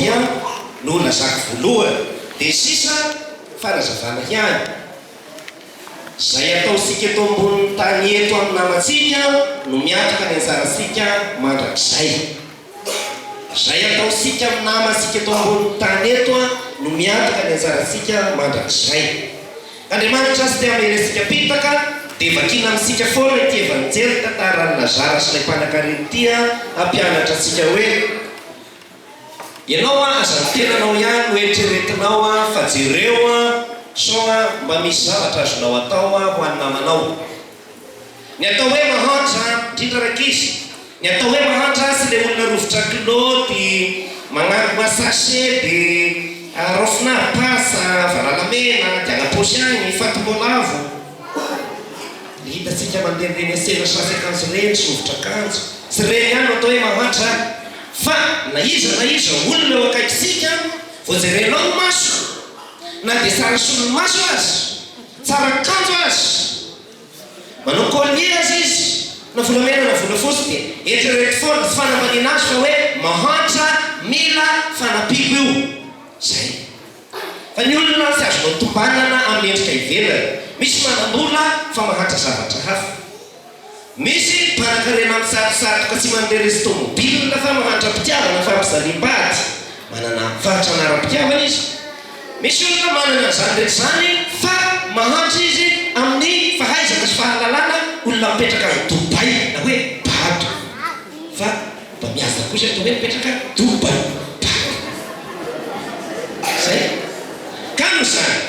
Joby no lazako voalohany, dia sisa fanazavana ihany. Izay ataontsika eto ambonin'ny tany eto amin'ny namantsika no miantoka ny anjarantsika mandrakizay. Izay ataontsika amin'ny namantsika eto ambonin'ny tany eto no miantoka ny anjarantsika mandrakizay. Andriamanitra tsy te hamely antsika mpitaka dia vakiana amintsika foana ity Evanjely tantaran'i Lazara sy ilay mpanankarena ity hampianatra antsika hoe, Ianao aza ny tenanao ihany no eritreretinao fa jereo sao mba misy zavatra azonao atao ho an'ny namanao. Ny atao hoe mahantra, indrindra rankizy, ny atao hoe mahantra tsy le olona rovitra kilaoty, magnangona sachet de raofina patsa, valalamena, diana-paosy agny, fatim-boalavo. Le hitantsika mandehandeha eny an-tsena sasy akanjo ireny sy rovitra akanjo, tsy ireny ihany no atao hoe mahantra fa na iza na iza olona eo akaikintsika vao jerenao ny maso, na dia tsara solomaso aza, tsara akanjo aza, Manao collier aza izy, na volamena na volafotsy dia eritrereto foana, tsy fanambaniana azy fa hoe mahantra mila fanampiako io. Zay. Fa ny olona tsy azonao tombanana amin'ny endrika ivelany. Misy manam-bola fa mahantra zavatra hafa. Misy mpanakarena mitsatosatoka tsy mandeha resy tomobile fa mahantra mpitiavana fampijaliam-bady. Manana fahantrana ara-pitiavana izy. Misy olona manana an'izany rehetra izany fa mahantra izy amin'ny fahaizana sy fahalalana, olona mipetraka any Dubaï na hoe bado fa mba mihaja kosa atao hoe mipetraka Dubaï, bado. Zay. Ka noho izany.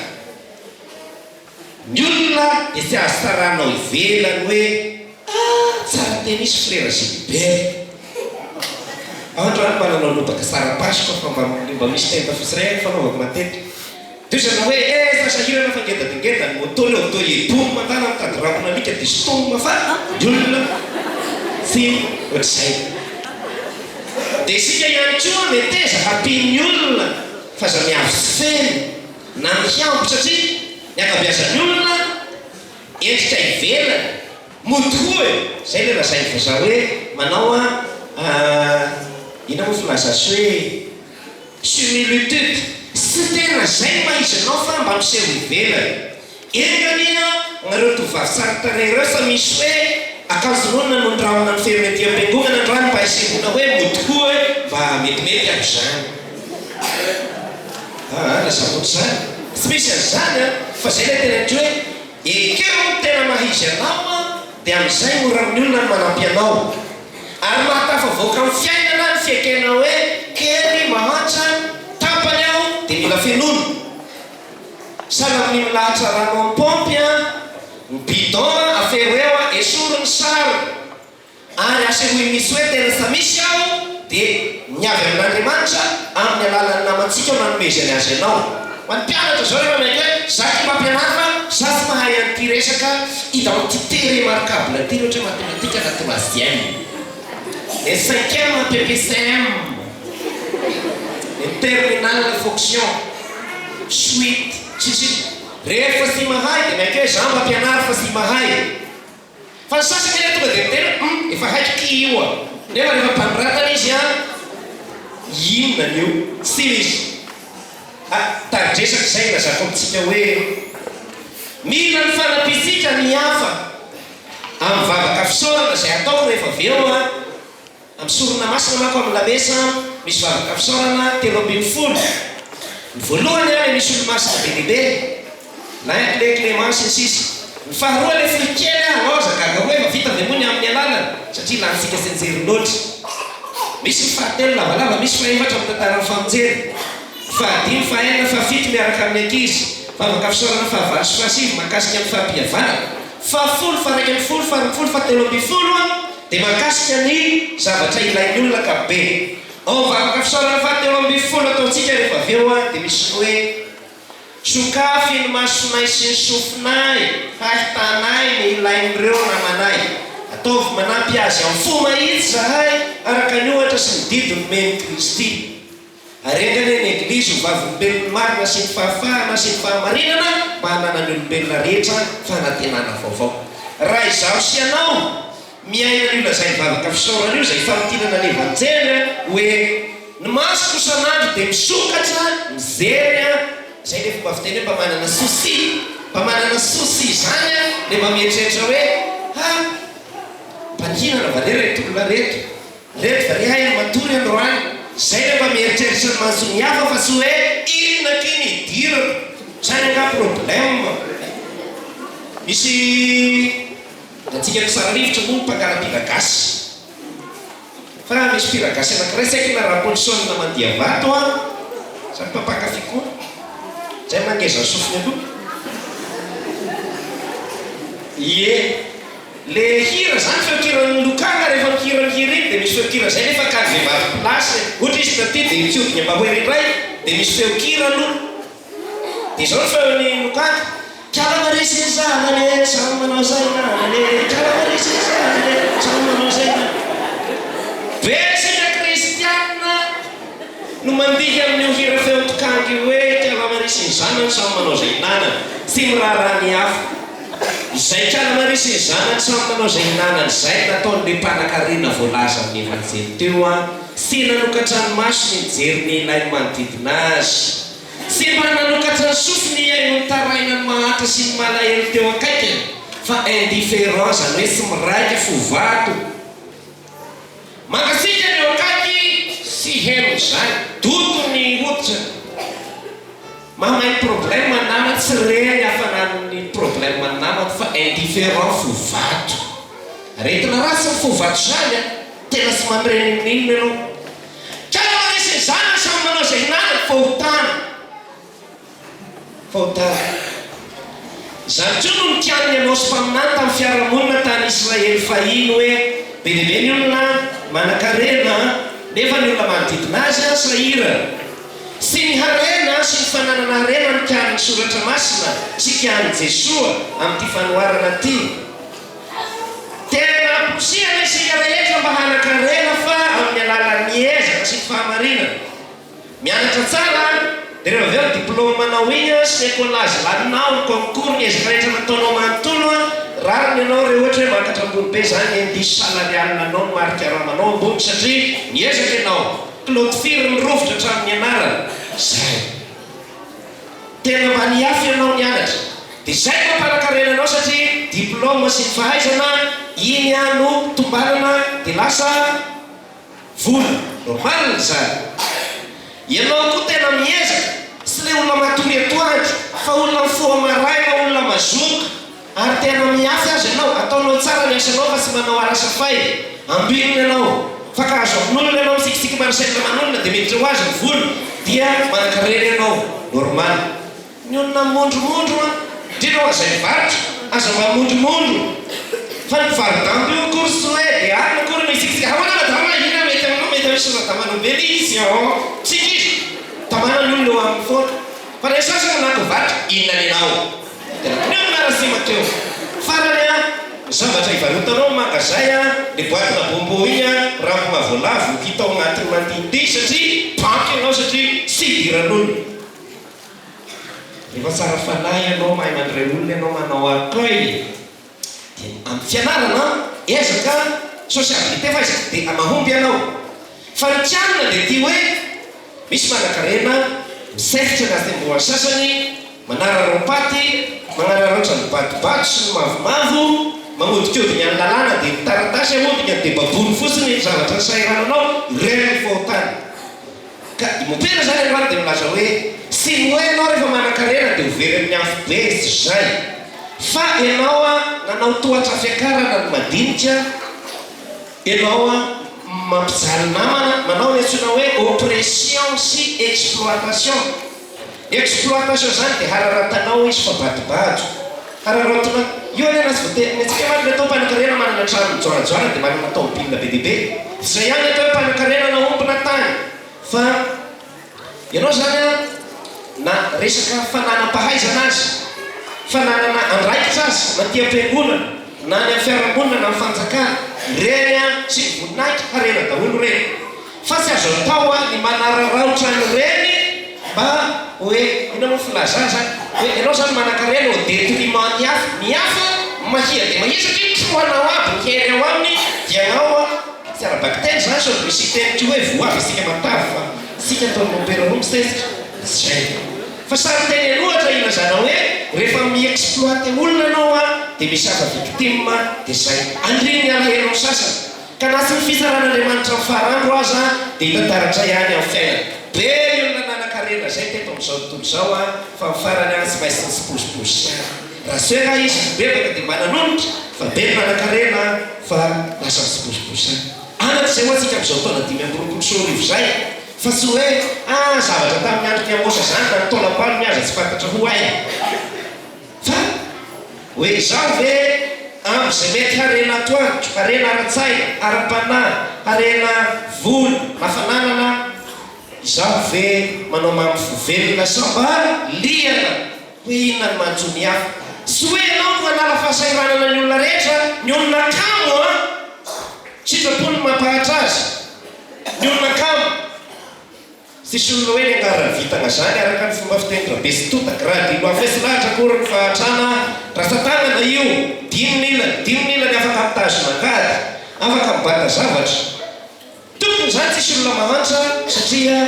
Ny olona dia tsy azo tsarana ao ivelany hoe ah tsara tennis frera Gilbert. Andro any manana lobaka tsara pasoka fa mba mba misy tenda fotsy iray any fanaovako matetika. Dia ozy anao hoe eh fa sahirana fa ngeda dia ngeda ny moto leo toa eboom mandala mitady rambon'alika dia sintomina fa ny olona tsy ohatr'izay. Dia isika ihany koa meteza hampian'ny olona fa aza miavo tsy feno. Na mihambo satria ny ankabeazan'ny olona endrika ivelany mody koa e! Zay le lazain'ny vazaha hoe manao a inona moa filaza azy hoe similitude, tsy tena zay ny maha izy anao fa mba miseho ivelany. Enga anie nareo tovovavy tsara tarehy ireo fa misy hoe akanjon'olona no nirahona ny feriny aty am-piangonana androany mba hisehoana hoe mody koa hoe mba metimety aho izany. Aa lazako ohatr'izany. Tsy misy an'izany an! Fa zay ilay tena hoe ekeo ny tena maha izy anao an, dia amin'izay mora amin'ny olona ny manampy anao. Ary mahatafavoaka amin'ny fiainana ny fiekena hoe kely, mahantra, tapany aho dia mila fenoina. Sahala amin'ny milahatra rano amin'ny paompy an, ny bidon an, afero eo an, esory ny sarony, ary asehoy mihitsy hoe tena efa misy aho, dia ny avy amin'Andriamanitra amin'ny alalan'ny namantsika no anomezany azy anao. Ho an'ny mpianatra izao rehefa miaiky hoe za tia mampianary fa za tsy mahay an'ity resaka identité remarquable ity raha ohatra hoe matematika na troisième. Ny cinquième PPCM, ny terminale fonction, suite, sy ny sisa Rehefa tsy mahay dia miaiky hoe za mba mpianary fa tsy mahay. Fa ny sasany anie tonga dia miteny hoe hum efa haiko ty io a! Nefa rehefa mpanoratana izy an, inona ny io? Tsy misy. Ah, tari-dresaka izay ilazako amintsika hoe mila ny fanampiantsika ny hafa. Amin'ny vavaka fisaorana izay ataoko rehefa avy eo an, amin'ny sorona masina manko amin'ny lamesa misy vavaka fisaorana 13. Ny voalohany an, ilay misy olomasina be dia be, L'Incle, Clément sy ny sisa. Ny faharoa ilay fohy kely an, loza, gaga hoe efa vita ve moa ny amin'ny alalany satria lanintsika tsy anjery loatra. Misy ny fahatelo lavalava, misy fahefatra mitantara ny famonjena. Fahadimy, fahenina, fahafito miaraka amin'ny ankizy. Vavaka fisaorana fahavalo sy fahasivy mahakasika ny fampihavanana. Fahafolo, faha-iraika ambin'ny folo, faharoapolo, fahatelo ambin'ny folo dia mahakasika ny zavatra ilain'ny olona ankapobeny. Ao amin'ny vavaka fisaorana fahatelo ambin'ny folo ataontsika rehefa avy eo dia misy ny hoe, Sokafy ny masonay sy ny sofinay hahitanay ny ilain'ireo namanay. Ataovy manampy azy amin'ny fo mahitsy izahay araka ny ohatra sy ny didy nomen'i Kristy. Ary enga anie ny Eglizy ho vavolombelon'ny marina sy ny fahafahana sy ny fahamarinana mba hananan'ny olombelona rehetra fanantenana vaovao. Raha izaho sy ianao miaina an'io lazain'ny vavaka fisaorana io izay famintinana ny Evanjely hoe. Ny masoko isan'andro dia misokatra, mijery an, izay ilay fomba fiteny hoe mba manana souci, mba manana souci izany an, ilay mba mieritreritra hoe ha, mba nihinana va re ireto olona ireto, ireto va re hay no matory androany, izay ilay mba mieritreritra ny manjo ny hafa fa tsy hoe inona akia ny idirako, izany angaha problème. Misy antsika mpisara rivotra moa mpangala-pira gasy. Fa misy mpihira gasy anakiray tsy haiko na Rapolison na Mandiavato an! Zany mpampakafy koa. Zay mangeza ny sofiny aloha. Ie. Le hira zany feonkiran'ny lokanga rehefa mihira ny hira iny de misy feonkira zay nefa ka ny vehivavy place ohatra izy taty de mitsiodina mba ho ery indray de misy feonkira aloha. Dia izao ny feon'ny lokanga, Kala Maria sy ny zanany e, samy manao izay hinanany e, Kala Maria sy ny zanany e, samy manao izay hinanany. Betsaka kristiana no mandihy amin'io hira feon-tokanga io hoe Kala Maria sy ny zanany samy manao izay hinanany, tsy miraharaha ny hafa. Izay Kala Maria sy ny zanany samy manao izay hinanany izay no nataon'ilay mpanankarena voalaza amin'ny Evanjely teo an, tsy nanokatra ny masony nijery ny ilain'ny manodidina azy. Tsy mba nanokatra ny sofiny hihaino ny tarainan'ny mahantra sy ny malahelo teo akaikiny, fa indifférent, izany hoe tsy miraika, fo vato. Mangatsiaka ny eo akaiky sy heno izany, doto ny hoditra. Mahamay ny problème ny namany, tsy re ny hafanan'ny problème ny namany fa indifférent, fo vato. Aretina ratsy ny fo vato izany an! Tena tsy mandre n'inon'inona ianao. Ka raha manisy ny zanany samy manao izay hinanany, fahotana. Fahotana. Izany koa no nokianin'i Amosy mpaminany tamin'ny fiarahamonina tany Israely fahiny hoe, Be dia be ny olona manankarena, nefa ny olona manodidina azy sahirana. Tsy ny harena sy ny fananana harena no kianin'ny Soratra Masina sy kianin'i Jesoa amin'ity fanoharana ity. Tena amporisihana isika rehetra mba hanan-karena fa amin'ny alalan'ny ezaka sy ny fahamarinana. Mianatra tsara dia rehefa avy eo ny diplaomanao iny sy ny écolage laninao, ny concours, ny ezaka rehetra nataonao manontolo, rariny ianao raha ohatra hoe mankatra ambony be izany ny indice salarial anao, ny mari-karamanao ambony satria niezaka ianao. Kilaoty firy ny rovitra hatramin'ny nianarana? Zay. Tena mba niafy ianao nianatra. Dia izay no mampanakarena anao satria diplôme sy ny fahaizana iny no tombanana dia lasa vola. Normal izany. Ianao koa tena miezaka, tsy ilay olona matory atoandro fa olona mifoha maraina, olona mazoto ary tena miafy aza ianao, ataonao tsara ny asanao fa tsy manao arasafay, ambinina ianao fa ka azo amin'olona ianao mitsikitsiky marisaina aman'olona dia miditra ho azy ny vola dia manankarena ianao. Normal. Ny olona mondromondro an! Indrindra ho an'izay mivarotra, aza mba mondromondro! Fa ny mpivaro-damba io akory tsy hoe dia alina akory no hitsikitsiky, ahoana madama, inona mety aminao, mety misy madama nomena izy an! Mitsiky izy, tamana ny olona eo aminy foana. Fa ilay sasany manako mivarotra, inona ny anao? Dia ny olona ratsy teo. Farany an, ny zavatra ivarotanao amin'ny mangazay an, le boite-na bonbon iny an, rampona voalavo no hita ao anatin'ny mandihindihy satria banky ianao satria tsy idiran'olona. Rehefa tsara fanahy ianao, mahay mandray olona ianao, manao accueil, dia amin'ny fianarana, ezaka, sociabilité fa ezaka, dia mahomby ianao. Fa ny kianina dia ity hoe, misy manankarena, misefotra ny hatembohan'ny sasany, manararaom-paty, manararaotra ny badobado sy ny mavomavo, magnodikodiny any lalàna dia ny taratasy ahodiny dia baboiny fotsiny ny zavatra nisahirananao, ireny ny fahotana. Ka i Mopera zany androany dia milaza hoe tsy ny hoe ianao rehefa manankarena dia ho very amin'ny afobe, tsy izay. Fa ianao a nanao tohatra fiakarana ny madinika, ianao a mampijaly namana, manao ny antsoina hoe oppression sy exploitation. Ny exploitation izany dia hararaotanao izy fa badobado. Hararaotina, io anie raha tsy voatery, ny antsika manko ny atao mpanankarena manana trano mijoalajoala dia manana tomobile be dia be. Tsy izay ihany ny atao hoe mpanankarena na omby na tany. Fa ianao izany an, na resaka fananam-pahaizana aza, fananana andraikitra aza, na aty am-piangonana, na any amin'ny fiarahamonina na amin'ny fanjakana, ireny an, tsy ny voninahitra, harena daholo ireny. Fa tsy azo atao ny manararaotra an'ireny mba hoe, inona moa filaza zany, hoe ianao zany manankarena au detriment ny hafa, ny hafa mahia dia mahia satria trohanao aby ny hery ao aminy dia ianao. Tsy ara-bakiteny izany sao dia misy hiteny koa hoe voa avy isika matavy fa isika ataon'i mompera roa misesika. Tsy izay. Fa sarin-teny an'ohatra ilazana hoe rehefa mi-exploiter olona ianao an, dia misy hafa victime dia izay. Anirian'ny alahelo ny sasany. Ka na tsy ny fitsaran'Andriamanitra amin'ny farandro aza dia hita taratra ihany amin'ny fiainana. Be ny olona nanan-karena izay teto amin'izao tontolo izao an, fa ny farany an tsy maintsy nitsipozipozy ihany. Raha tsy hoe angaha izy nibebaka dia mba nanonitra, fa be ny nanan-karena fa lasa nitsipozipozy ihany. Anatra izay ho antsika amin'izao taona 2025 izay, fa tsy hoe ah zavatra tamin'ny andron'i Amosa izany na ny taolam-palony aza tsy fantatra ho hay. Fa hoe izaho ve amin'izay mety harena atoandro, harena ara-tsaina, ara-panahy, harena vola na fananana, izaho ve manao mamy fo velona sa mba liana hoe inona ny manjo ny hafa? Tsy hoe ianao no hanala fahasahiranana ny olona rehetra, ny olona kamo an! Sitrapony ny mampahatra azy, ny olona kamo. Tsisy olona hoe niangaran'ny vintana zany araka ny fomba fiteny Rabesitota, grady loafesy lahatra akory ny fahantrana ratsan-tanana io, dimy ny ilany, dimy ny ilany afaka mitazona angady, afaka mibata zavatra. Tokony izany tsisy olona mahantra satria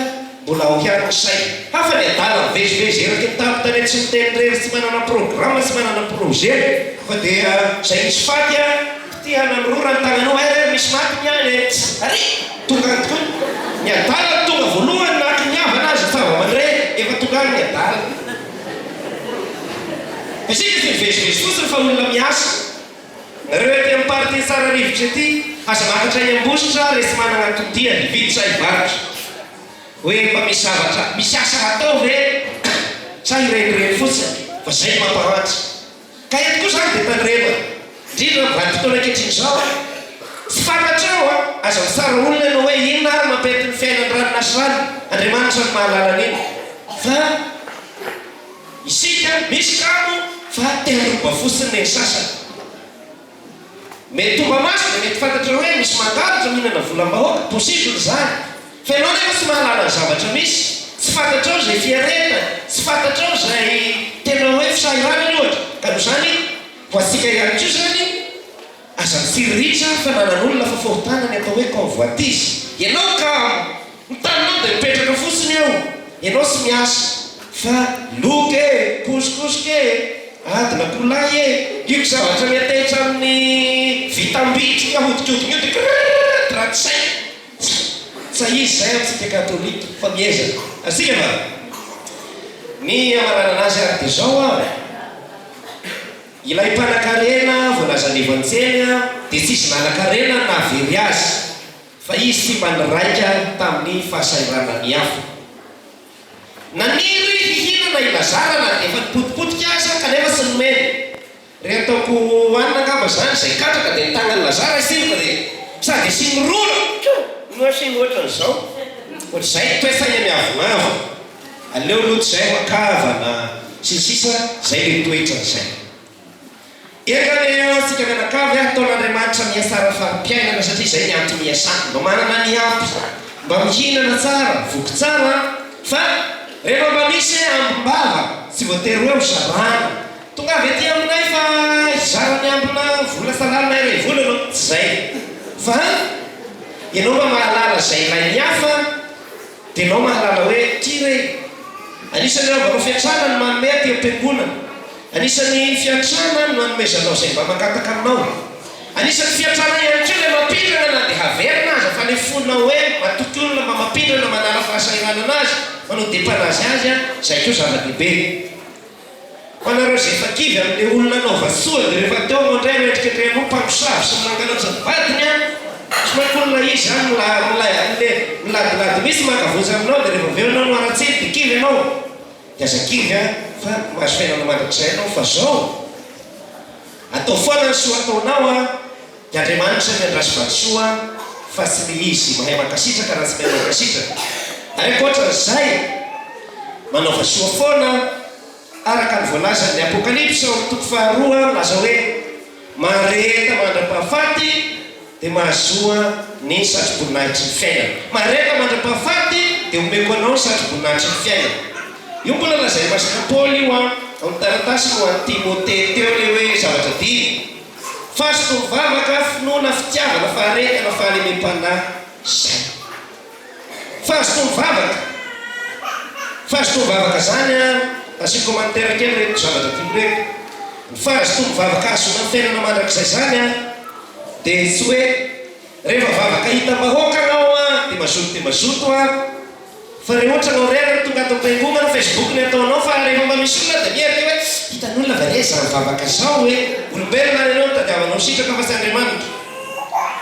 mbola ao ihany ny saina. Hafa ny adala mivezivezy eraky ny tampon-tanety tsy miteny irery tsy manana programa tsy manana projet fa dia izay misy faty a kitihana ny rora ny tananao hay re misy maty ny any e! Ary! Tonga any tokoa ny adala no tonga voalohany na kiniavana aza fa vao mandre efa tonga any ny adala. Fa isika tsy mivezivezy fotsiny fa olona miasa. Nareo ety amin'ny partie Tsararivotra ety aza makatra eny Ambositra re tsy manana anton-dia hividy sa hivarotra. Hoe mba misy zavatra misy asa hatao ve sa hirenireny fotsiny fa zay no mampahantra. Ka eto koa izany dia tandremana, indrindra amin'ny vanim-potoana ankehitriny izao an! Tsy fantatrao an! Aza mitsara olona ianao hoe inona ary mampety ny fiainan'i ranona sy ranona, Andriamanitra no mahalala an'iny. Fa isika misy kamo fa te handroba fotsiny ny sasany. Mety tomba maso dia mety fantatrao hoe misy mangalatra mihinana volam-bahoaka, possible izany. Fa ianao nefa tsy mahalala ny zavatra misy, tsy fantatrao izay fiaretany, tsy fantatrao izay tena hoe fisahiranany ohatra. Ka noho izany, ho antsika ihany koa izany, aza mitsiriritra fananan'olona fa fahotana ny atao hoe convoitise. Ianao kamo, ny taninao dia mipetraka fotsiny eo, ianao tsy miasa fa loka e, kosokosoka e, adina akoholahy e, io zavatra miantehitra amin'ny vitam-bitrika ahodikodina io dia krrrr ratsy saina. Tsa izy izay amintsika katolika fa miezaka. Asika va? Ny hamaranana azy ary dia izao an, ilay mpanakarena voalazan'ny Evanjely dia tsy izy nanakarena no nahavery azy fa izy tsy mba niraika tamin'ny fahasahiranan'ny hafa. Naniry hihinana i Lazara na dia efa nipotipotika aza kanefa tsy nomeny. Re ataoko hohanina angamba zany izay katraka dia ny tagnan'i Lazara asiany fa dia sady asiany rora no asiany ohatran'izao. Ohatr'izay ny toe-tsaina miavonavona. Aleo aloha tsy izay makavana sy ny sisa zay le toetrany zay. Enga anie antsika mianakavy hataon'Andriamanitra mihatsara fari-piainana satria izay ny antony iasany. Mba manana ny ampy, mba mihinana tsara, voky tsara fa rehefa mba misy ambim-bava tsy voatery hoe ho sarahana. Tongava ety aminay fa hizara ny ambina vola salalina iray volana o! Tsy zay fa ianao mba mahalala izay ilain'ny hafa dia ianao mahalala hoe ty re anisan'ny anaovanao fiantrana ny manome aty am-piangonana, anisan'ny fiantrana ny nanomezanao izay mba mangataka aminao, anisan'ny fiantrana ihany koa ilay mampindrana na dia haverina aza fa ilay fonao hoe matoky olona mba mampindrana manala fahasahiranana azy, manao depanazy azy an, izay koa zava-dehibe. Ho anareo izay efa kivy amin'ilay olona anaova soa dia rehefa teo mandray ireo endrikendrehan'o mpamosavy sy ny mangalatra ny vadiny an! Tsy mainko olona izy izany miladilady mihitsy maka vonjy aminao dia rehefa avy eo ianao no haratsiny dia kivy ianao dia aza kivy an! Fa mahazo fiainana mandrakizay ianao fa zao atao foana ny soa ataonao an! Dia Andriamanitra miandraso valisoa fa tsy le izy mahay mankasitraka raha tsy mahay mankasitraka. Ary ankoatran'izay, manaova soa foana araka ny voalazan'ny Apokalypsy ao amin'ny toko faharoa milaza hoe, Mahareta mandra-pahafaty dia mahazoa ny satroboninahitry ny fiainana. Mahareta mandra-pahafaty dia omeko anao ny satroboninahitry ny fiainana. Io mbola lazain'i Masina Paoly io an, ao amin'ny taratasiny ho an'i Timote teo ilay hoe zavatra dimy. Fahazotoa-mivavaka, finoana, fitiavana, faharetana, fahalemem-panahy. Zay. Fahazotoa-mivavaka. Fahazotoa-mivavaka zany an, asiako commentaire kely reto zavatra tiako reto. Ny fahazotoa-mivavaka ahazoana ny fiainana mandrakizay zany an, dia tsy hoe rehefa vavaka hitam-bahoaka anao an, dia mazoto dia mazoto an, Fa re ohatra anao rery no tonga ato am-piangonana, Facebook ny ataonao fa rehefa mba misy olona dia miherika hoe hitan'olona va re izany vavaka zao e? Olombelona ary ianao no tadiavanao sitraka fa tsy Andriamanitra.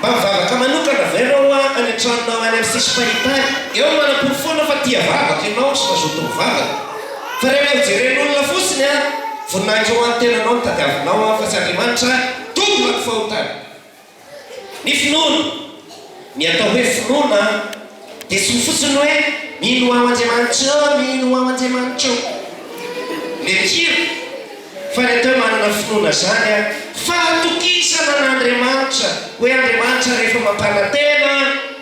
Mba mivavaka manokana ve ianao any an-tranonao any amin'ny sisim-pahita any? Eo no manaporofoana fa tia vavaka ianao sy mazoto mivavaka. Fa rehefa hojeren'olona fotsiny an, voninahitra ho an'ny tenanao no tadiavinao an fa tsy Andriamanitra, double ny fahotana. Ny finoana. Ny atao hoe finoana dia tsy ho fotsiny hoe mino aho Andriamanitra ô, mino aho Andriamanitra ô. Le mihira. Fa ny atao hoe manana finoana zany an, fahatokisana an'Andriamanitra, hoe Andriamanitra rehefa mampanantena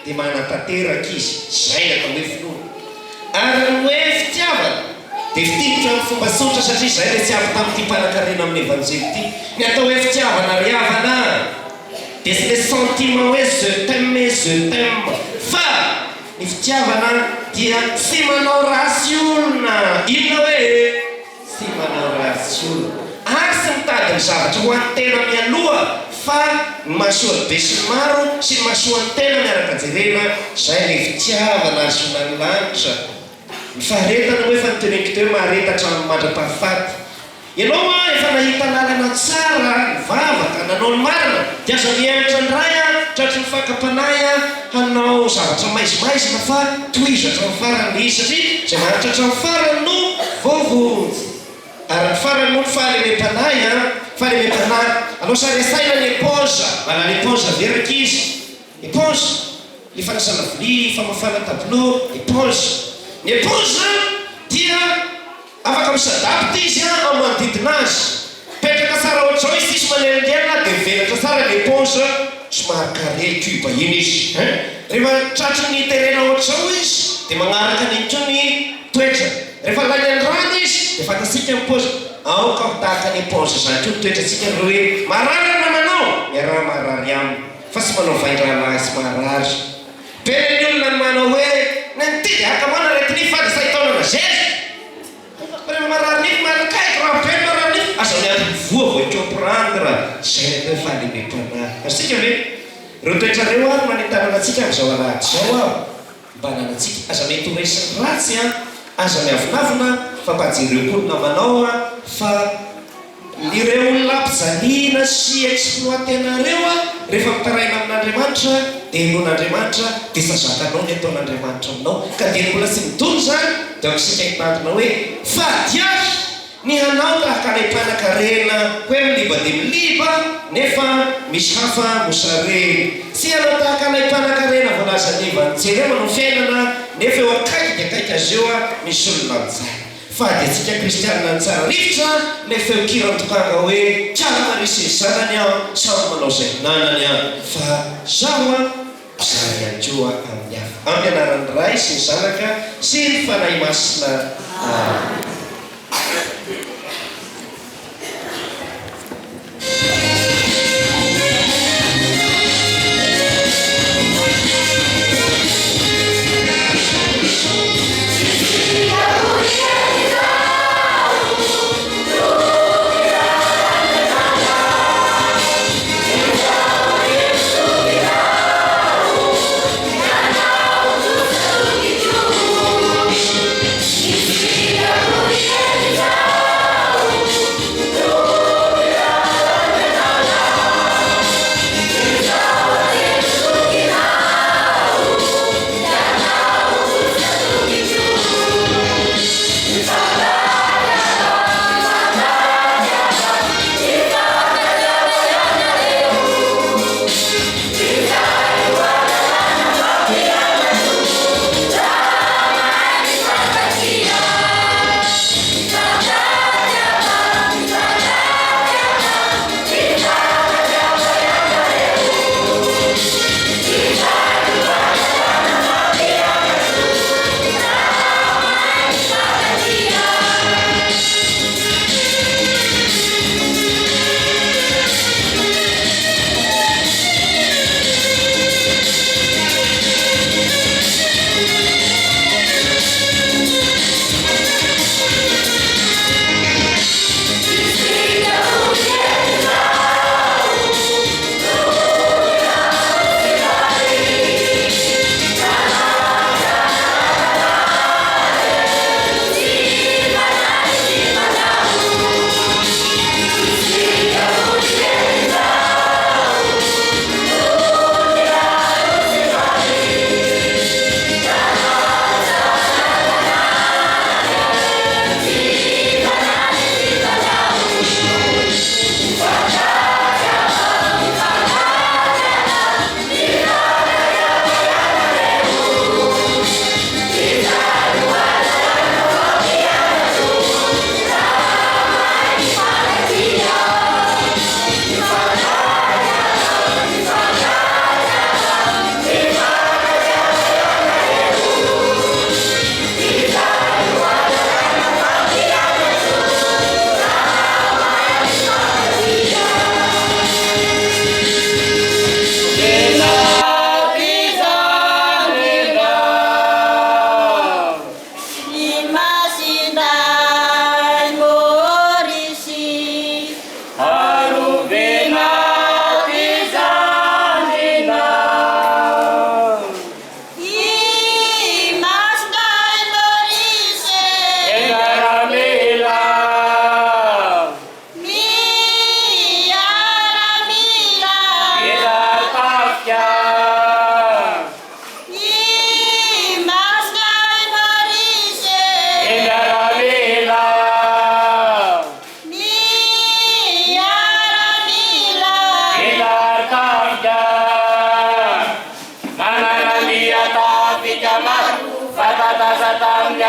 dia manatanteraka Izy. Zay ny atao hoe finoana. Ary ny hoe fitiavana dia fintiniko amin'ny fomba tsotra satria izay ilay tsy avy tamin'ity mpanankarena amin'ny Evanjely ity. Ny atao hoe fitiavana ry havana dia tsy ilay sentiment hoe je t'aime je t'aime fa ny fitiavana dia tsy manao ratsy olona. Inona hoe? Tsy manao ratsy olona ary tsy mitady ny zavatra ho an'ny tena mialoha fa ny mahasoa ny besinimaro sy ny mahasoa ny tena miaraka jerena, izay ilay fitiavana ahazoana ny lanitra. Ny faharetana moa efa noteneniko teo hoe mahareta hatramin'ny mandra-pahafaty. Ianao an efa nahita lalana tsara, nivavaka, nanao ny marina dia aza mihemotra indray an, tratry ny fakam-panahy an, hanao zavatra maizimaizina fa tohizo hatramin'ny farany ilay izy satria izay maharitra hatramin'ny farany no voavonjy. Ary ny farany moa ny fahalemem-panahy an, fahalemem-panahy. Alao sary an-tsaina ny éponge, manana éponge ve rankizy? Éponge, ilay fanasana vilia, famafana tableau, éponge. Ny éponge dia. Afaka mi-s'adapte izy an amin'ny manodidina azy. Mipetraka tsara ohatr'izao izy tsisy manelingelina dia mivelatra tsara ny éponge somary carré cube iny izy hein. Rehefa tratry ny terena ohatr'izao izy dia magnaraka an'iny koa ny toetrany. Rehefa lainan'ny rano izy dia fantatsika ny paoziny. Aoka ho tahaka ny éponge izany koa ny toetrantsika ry hoe marary ny namanao, miaraha marary aminy fa tsy manao vain-drahalahy sy marary. Be ny olona no manao hoe nen'ity dia hakamoana aretinify fa dia sahy taolana zezika. Fa rehefa marary nify manakaiky raha be ny marary nify aza miandry ny voa vao hi-comprendre izay ny atao hoe fahalemem-panahy. Azontsika ve? Ireo toetra ireo ary no anentanana antsika amin'izao alahady izao aho mba hananantsika. Aza mety ho resin'ny ratsy an, aza miavonavona fa mba jereo koa ny namanao an fa Ireo olona ampijaliana sy exploiter-nareo a, rehefa mitaraina amin'Andriamanitra dia henoin'Andriamanitra dia efa zakanao ny ataon'Andriamanitra aminao ka dia mbola tsy midona izany dia aoka isika hitandrina hoe fady ahy ny hanao tahaka ilay mpanakarena hoe miliba dia miliba nefa misy hafa mosarena tsy hanao tahaka ilay mpanakarena voalazan'ny Evanjely hoe manao fiainana nefa eo akaiky dia akaiky azy eo misy olona mijaly. Fady antsika kristianina ny tsara rivotra ilay feon-kiran-dokanga hoe Tsara Maria sy ny zanany an, samy manao izay hinanany an, fa zaho an, mizara ihany koa amin'ny hafa. Amin'ny anaran'ny Ray sy ny Zanaka sy ny Fanahy Masina. Amen.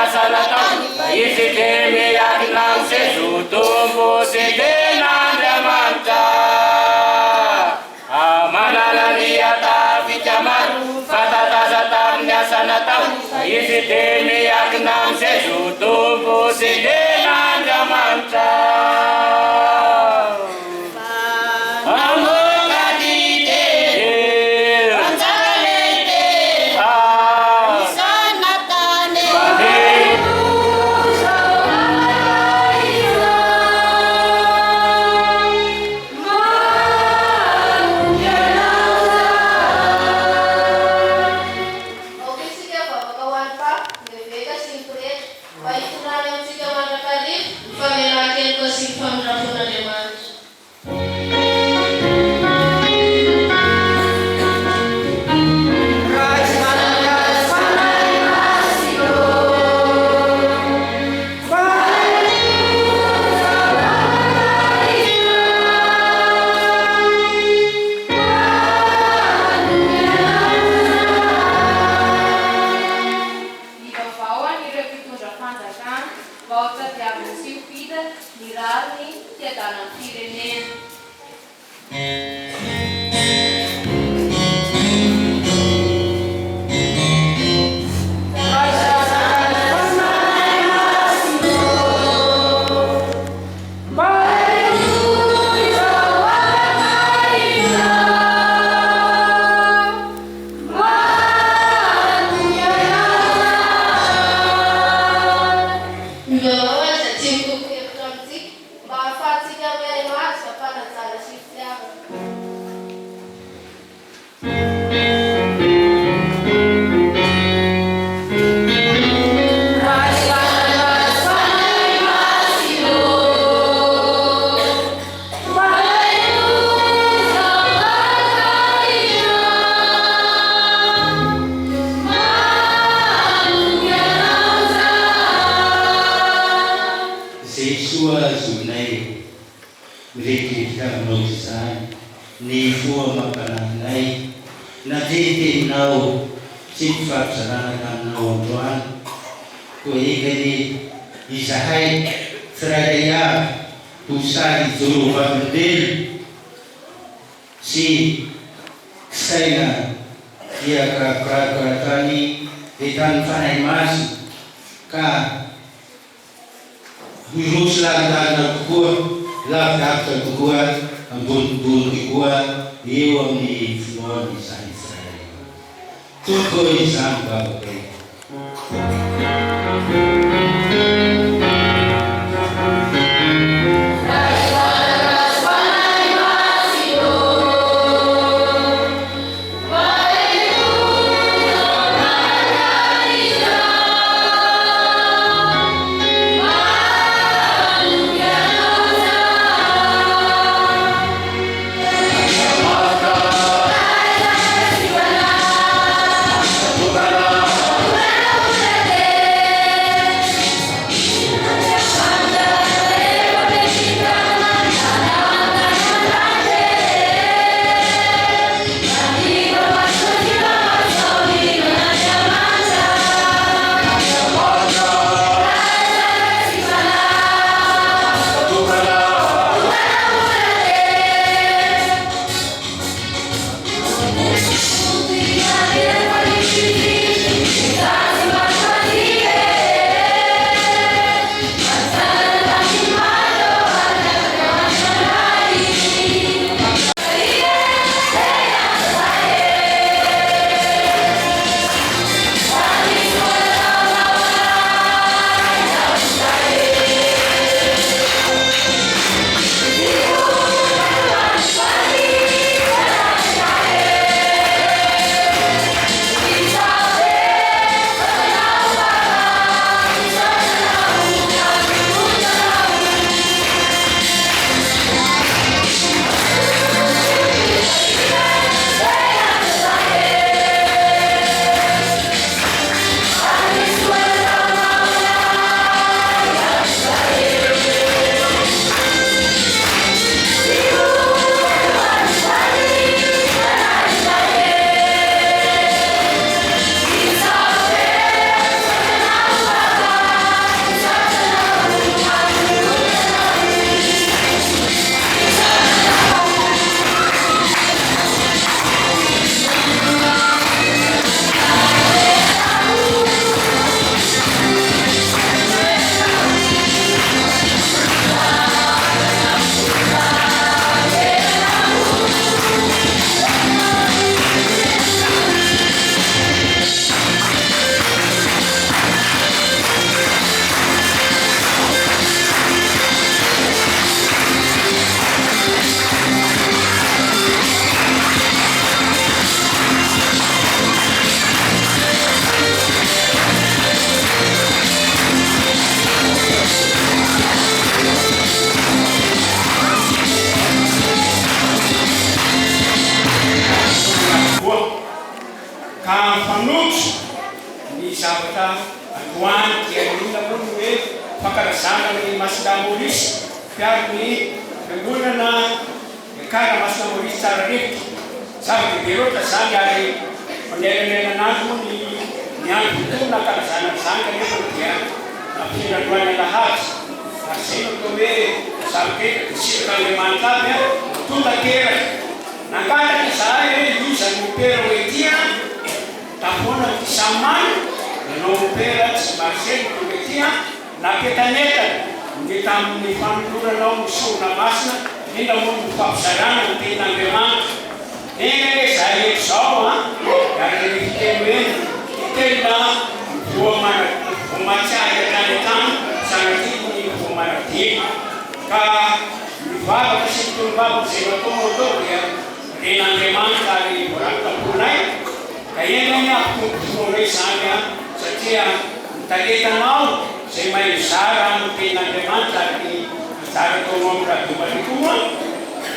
asa nataony, fa izy dia miankina amin'i Jesoa Tompo sy tena Andriamanitra. Manana ny atafika maro, fanta-daza tamin'ny asa nataony, fa izy dia miankina amin'i Jesoa Tompo sy tena Andriamanitra. Mamoaka ny teny. Mpanjaka lehibe. Zanatany. Aoka isika hivavaka ho an'ny Papa, ny Eveka sy ny Pretra, mba hitondrany amintsika mandrakariva ny famelan-keloka sy ny famindram-pon'Andriamanitra. Mivavaha ho an'ireo mpitondra fanjakana mba ho tadiavina sy ho hita ny rariny hiadanan'ny firenena. Mivavaha ho an'izay tsy mitovy hevitra amintsika mba hahafahantsika mihaino azy am-panajana sy fitiavana. Izay soa azonay mirediredy taminao izany ny fo amam-panahinay nandre ny teninao sy ny fifampizarana taminao androany. Koa enga anie izahay tsirairay avy ho sahy hijoro ho vavolombelona sy saina dia karokaroka hatrany entan'ny Fanahy Masina ka hiroso lalindalina kokoa, lavidavitra kokoa, ambonimbony kokoa eo amin'ny finoana izany tsirairay avy. Tompo ô izany vavakay. fankalazana ny Masindahy Maurice mpiaro ny Fiangonana Ekara Masina Maurice tsara rivotra. Zava-dehibe loatra izany ary fanelanelan'andro moa ny ny andro voatondro nankalazana an'izany kanefa dia nampiana androany alahady. Ary izay no atao hoe zava-dehibe dia sitrak'Andriamanitra aby an, tonga teraka. Nangataka izahay hoe iza no mopera ho ety an, tafoana ity samy mana, ianao mopera tsy Marcel no tonga ety an. Nampientanentana ny tamin'ny fanoloranao ny sorona masina, indrindra moa ny fampizarana ny tenin'Andriamanitra. Enga anie izahay eto izao an, araka ny fiteny hoe tena voa mahatsiahy hatrany hatrany sanatria ny voa manadino. Ka ny vavaka sy ny tonom-bavaka izay nataonao tao dia ren'Andriamanitra ary voarakitra am-ponay. Ka enga anie hampitombo finoana izany an, satria Ny talentanao izay mahay mizara ny tenin'Andriamanitra ary ny anjara ataonao amin'ny Radio Maria koa moa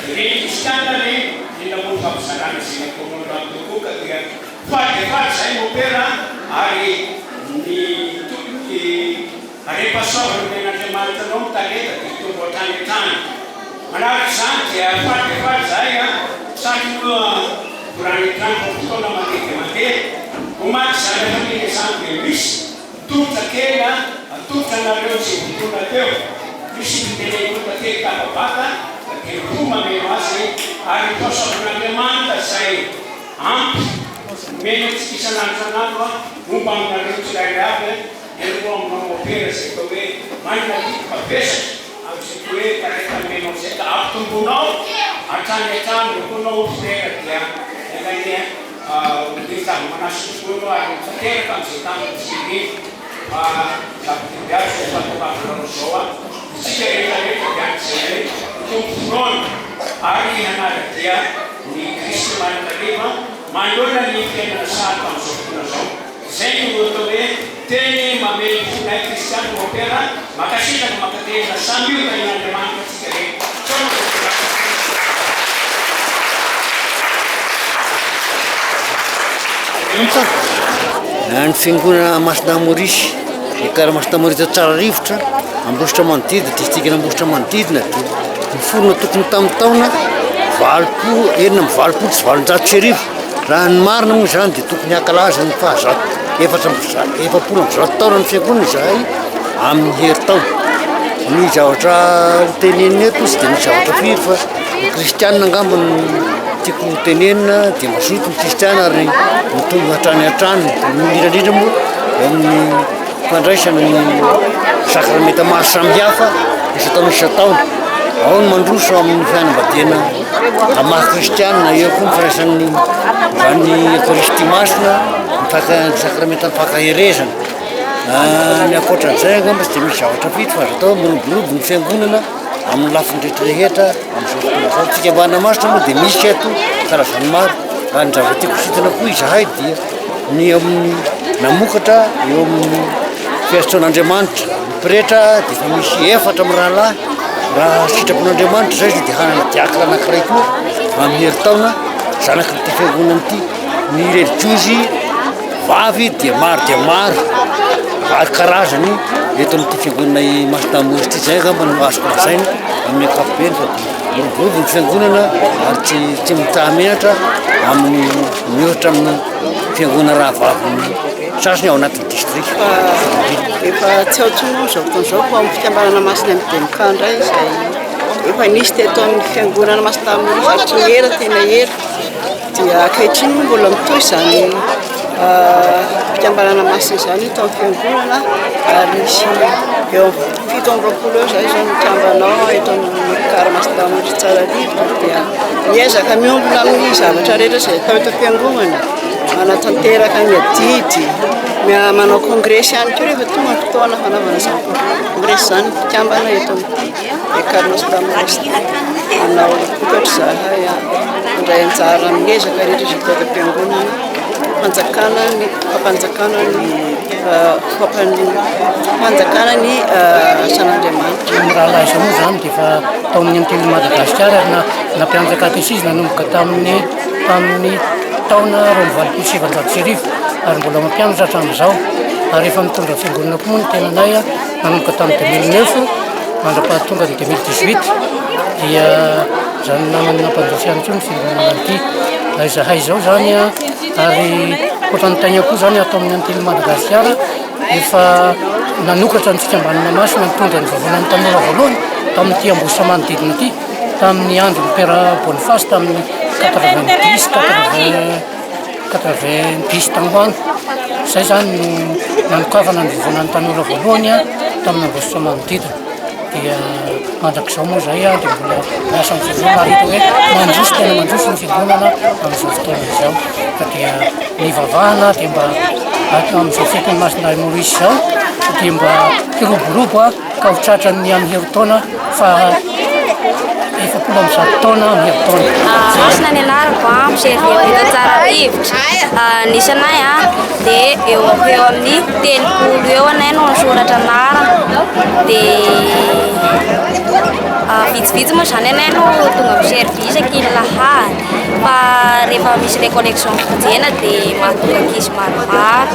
dia ireny kristiana ireny, indrindra moa ny fampizarana izay nataonao androany teo koa ka dia faly dia faly izahay Mopera ary ny tokony harem-pahasoavana omen'Andriamanitra anao ny talenta dia hitombo hatrany hatrany. Manaraka izany dia faly dia faly izahay an, satry moa mbola any an-trano fa fotoana mandeha dia mandeha. Omaly izany hafaliana izany dia misy tolotra kely atolotra anareo izay votonona teo. Misy fitenen'olona kely tafavaka dia roa mameno azy ary ny fahasoavan'Andriamanitra izay ampy omeny antsika isan'andro isan'andro homba aminareo tsirairay avy dia roa aminao mopera izay atao hoe manana adidy mavesatra Amin'izay koa hoe talenta nomenao izay ka ampitomboinao hatrany hatrany ireo koa ianao frera dia enga anie ho be zava-manasoa tokoa ianao ary ho tanteraka amin'izay tanjona sy iriny fa zava-dehibe aby izao fahatongavanao izao an! Isika rehetra rehetra dia an'izay hoe hitombo finoana ary hanara-dia ny Kristy mandrakariva manoloana ny fiainana sarotra amin'izao fotoana izao. Izay no atao hoe teny mamely fonay kristiana Mopera, mankasitraka mankatelina samy io tahin'Andriamanitra antsika rehetra. Tsaoka tompoko. Ny fiangonana Masina Maurice, Ekar Masina Maurice Tsararivotra, Ambositra manodidina, distrikan'Ambositra manodidina dia niforona tokony tamin'ny taona 80 1886. Raha ny marina moa izany dia tokony hankalaza ny fahazato 144 taonan'ny fiangonana izahay amin'ny herintaona. Ny zavatra ho tenenina eto tsy dia misy zavatra firy fa ny kristianina angamba no tiako ho tenenina dia mazoto ny kristianina ary mitombo hatrany hatrany, indrindra indrindra moa eo amin'ny fandraisana ny sakramenta maro samihafa isan-taona isan-taona. Ao ny mandroso amin'ny fanambadiana amin'ny maha kristianina, eo koa ny firaisan'ny izany Eokaristia masina, ny faka- ny sakramentan'ny fankaherezana. Ny ankoatran'izay angamba tsy dia misy zavatra firy fa azo atao hoe miroborobo ny fiangonana amin'ny lafiny rehetra rehetra amin'izao fotoana izao. Ny fikambanana masina moa dia misy eto karazany maro ary ny zavatra tiako hosintona koa izahay dia ny eo amin'ny namokatra eo amin'ny fiantsoan'Andriamanitra. Ny pretra dia efa misy efatra mirahalahy, raha sitrapon'Andriamanitra izay izy dia hanana diakra anankiray koa amin'ny herintaona zanak'ity fiangonana ity. Ny relijiozy vavy dia maro dia maro maro karazany eto amin'ity fiangonana i Masina Maurice ity, izay angamba no azoko lazaina amin'ny ankapobeny fa dia miroborobo ny fiangonana ary tsy tsy mitsaha-menatra amin'ny mihoatra amin'ny fiangonana rahavavy sasany ao anatin'ny distrika. Efa tsy ao intsony moa izao fotoana izao fa ao amin'ny fikambanana masina MDMK indray izay efa nisy teto amin'ny fiangonana Masina Maurice hatry ny ela tena ela. Dia ankehitriny moa mbola mitohy izany fikambanana masina izany eto amin'ny fiangonana ary misy eo amin'ny 27 eo izay izao mikambana ao eto amin'ny Ekar Masina Maurice Tsararivotra dia miezaka miombona amin'ny zavatra rehetra izay atao eto am-piangonana, manatanteraka ny adidy, manao kongresy ihany koa rehefa tonga ny fotoana fanaovana izany kongresy izany ny mpikambana eto amin'ity Ekar Masina Maurice ity. Manao vokatra izahay mandray anjara amin'ny ezaka rehetra izay atao eto am-piangonana, fanjakana ny fampanjakana ny fampanjakana ny asan'Andriamanitra. Ny rahalahy izao moa izany dia efa tao amin'ny MTN Madagasikara ary nampianatra katesizy nanomboka tamin'ny tamin'ny taona 1982 ary mbola mampianatra hatramin'izao. Ary efa mitondra fiangonana koa moa ny tenanay nanomboka tamin'ny 2009 mandra-pahatonga ny 2018 dia izany namany nampandroso ihany koa ny fiangonana ity. Izahay izao izany ary ankoatra ny Taigna koa izany ato amin'ny Antily Madagasikara efa nanokatra ny fikambanana masina nitondra ny vovonan'ny tanora voalohany tamin'ity Ambositra manodidina ity tamin'ny andron'ny Père Boniface tamin'ny 90 80 90 tany ho any. Izay izany no nanokafana ny vovonan'ny tanora voalohany tamin'ny Ambositra manodidina. Dia mandrak'izao moa izay dia mbola miasa ny fiangonana ary hita hoe mandroso tena mandroso ny fiangonana amin'izao fotoana izao. Ka dia ny ivavahana dia mba amin'izao fetin'ny Masindahy Maurice izao dia mba hiroborobo ka ho tratran'ny amin'ny herintaona faha 140 taona amin'ny herintaona. Hasina ny anarako a, miservir eto Tsararivotra. Ny isanay a dia eo ho eo amin'ny 30 eo anay no nisoratra anarana. Dia vitsivitsy moa izany anay no tonga miservir isaky ny lahady. Fa rehefa misy recollection vonjena dia mahatonga ankizy maromaro.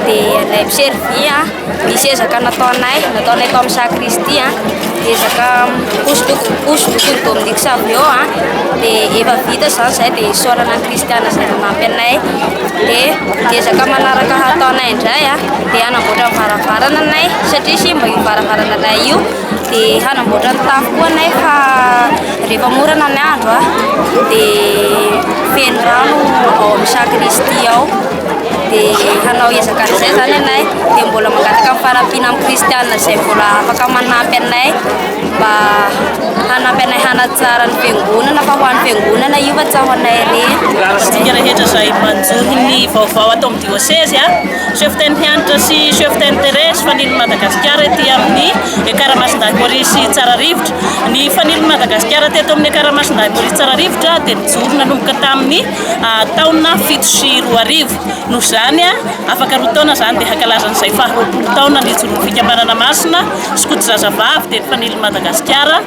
Dia anay miservir a. Nisy ezaka nataonay, nataonay tao amin'ny sacristie, ezaka hosodoko, hosodokon'i Dominique Savio, dia efa vita izany izay dia isaorana ny kristiana izay nanampy anay. Dia ny ezaka manaraka hataonay indray dia hanamboatra ny varavarana anay satria simba io varavarana anay io, dia hanamboatra ny tafo koa anay fa rehefa morana ny andro dia feno rano ao amin'ny sacristie ao. Dia hanao ezaka an'izay izany ianay, dia mbola mangataka ny fanampiana amin'ny kristiana izay mbola afaka manampy anay mba hanampy anay hanatsara ny fiangonana fa ho an'ny fiangonana io fa tsy ho anay irery. Isika rehetra izay manjohy ny vaovao ato amin'ny diosezy, Chef Teny Hanitra sy Chef Teny Thérèse, Fanilon'i Madagasikara ety amin'ny Ekara Masindahy Maurice Tsararivotra. Ny Fanilon'i Madagasikara teto amin'ny Ekara Masindahy Maurice Tsararivotra dia nijoro nanomboka tamin'ny taona 2007. Noho izany, afaka roa taona izany dia hankalaza an'izay faha 20 taona nijoroan'ny Fikambanana Masina Skoto Zazavavy teny Fanilon'i Madagasikara